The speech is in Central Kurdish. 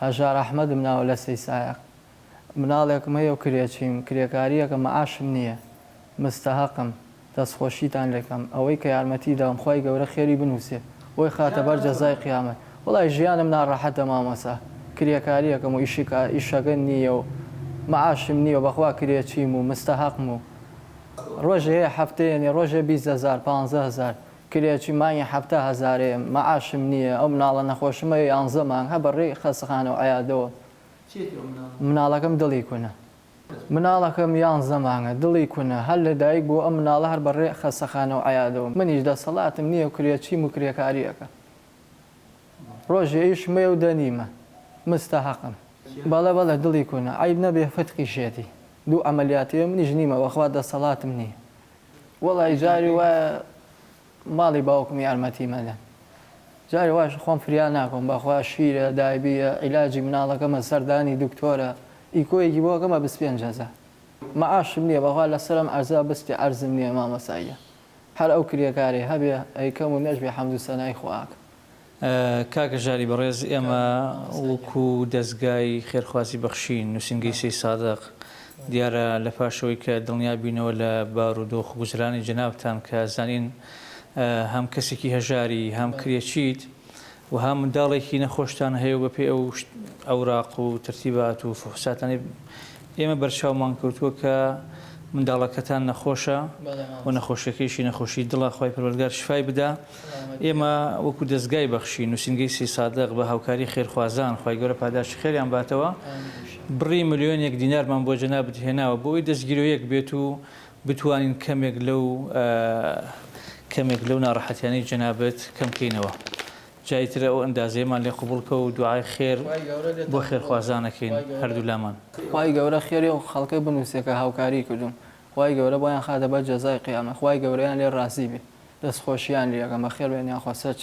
هەژار ئەحمەدم ناوە لە سەیسایەق مناڵێکم هەیە و کرێچیم کرێکاریەکەم معاشم نییە مستەهەقم دەستخۆشیتان لێکەم ئەوەی کە یارمەتی داوم خوای گەورە خێری بنوسێ بۆی خاتە بەر جەزای قیامەت وەڵای ژیانم ناڕەحەتە مامۆسا کرێکاریەکەم و ئیشکا ئیشەکە نییە و معاشم نییە و بەخوا کرێچیم و مستەهەقم و ڕۆژێ هەیە هەفتەیە نیە ڕۆژێ 20 هەزار 15 هەزار کرێچی مانگی 70 هەزارەیە مەعاشم نییە ئەو مناڵە نەخۆشم هەیە یانزە مانگ هە بە ڕێی خەسخانە و عیادەوە. مناڵەکەم دڵی کونە. مناڵەکەم یانزە مانگە دڵی کونە هەر لە دایک بووە ئەم مناڵە هەر بە ڕێ خەسەخانە و عیادەوە منیش دەسەڵاتم نییە و کرێچیم و کرێکاریەکە ڕۆژێ ئیشم هەیە و دەنیمە مستەهەقم. بەڵێ بەڵێ دڵی کونە عەیب نەبێ فتقی شێتی دوو عەمەلیاتی هەیە منیش نیمە بەخوا دەسەڵاتم نییە. وەڵای جاری وایە ماڵی باوکم یارمەتیم ئەدەن جاری وایش خۆم فریا ناکەم بەخوا شیرە دایبیە عیلاجی مناڵەکەمە سەردانی دکتۆرە ئیکۆیەکی بۆ ئەکەمە 25 هەزار معاشم نییە بەخوا لەسەرم عەرزا بستی عەرزم نییە مامۆستا گیان هەر ئەو کرێکارەی هەبێ ئەیکەم و نەشبێ حەمد و سەنای خوا ئەکەم. کاک هەژاری بەڕێز ئێمە وەکو دەزگای خێرخوازی بەخشین نوسینگەی سەی سادق دیارە لە پاشەوەی کە دڵنیا بینەوە لە بارودۆخ و گوزرانی جەنابتان کە زانین هەم کەسێکی هەژاری هەم کرێچیت و هەم منداڵێکی نەخۆشتان هەیە و بەپێی ئەو ئەوراق و تەرتیبات و فحوساتانی ئێمە بەرچاومان کەوتووە کە منداڵەکەتان نەخۆشە و نەخۆشیەکەیشی نەخۆشی دڵە خوای پەروەردگار شفای بدا ئێمە وەکو دەزگای بەخشین نوسینگەی سەی سادق بە هاوکاری خێرخوازان خوای گەورە پاداشتی خێریان باتەوە بڕی ملیۆنێک دینارمان بۆ جەنابت هێناوە بۆ ئەوەی دەستگیرۆیەک بێت و بتوانین کەمێک لەو کەمێک لەو ناڕەحەتیانەی جەنابت کەم کەینەوە جا ئیتر ئەو ئەندازەیەمان لێ قبوڵ کە و دوعای خێر بۆ خێرخوازان ئەکەین هەردوولامان. خوای گەورە خێری ئەو خەڵکە بنوسێ کە هاوکاری کردوون خوای گەورە بۆیان خاتە بەر جەزای قیامەت خوای گەورەیان لێ ڕازی بێ دەست خۆشیان لێ ئەکەم بەخێر بێن یاخوا سەر.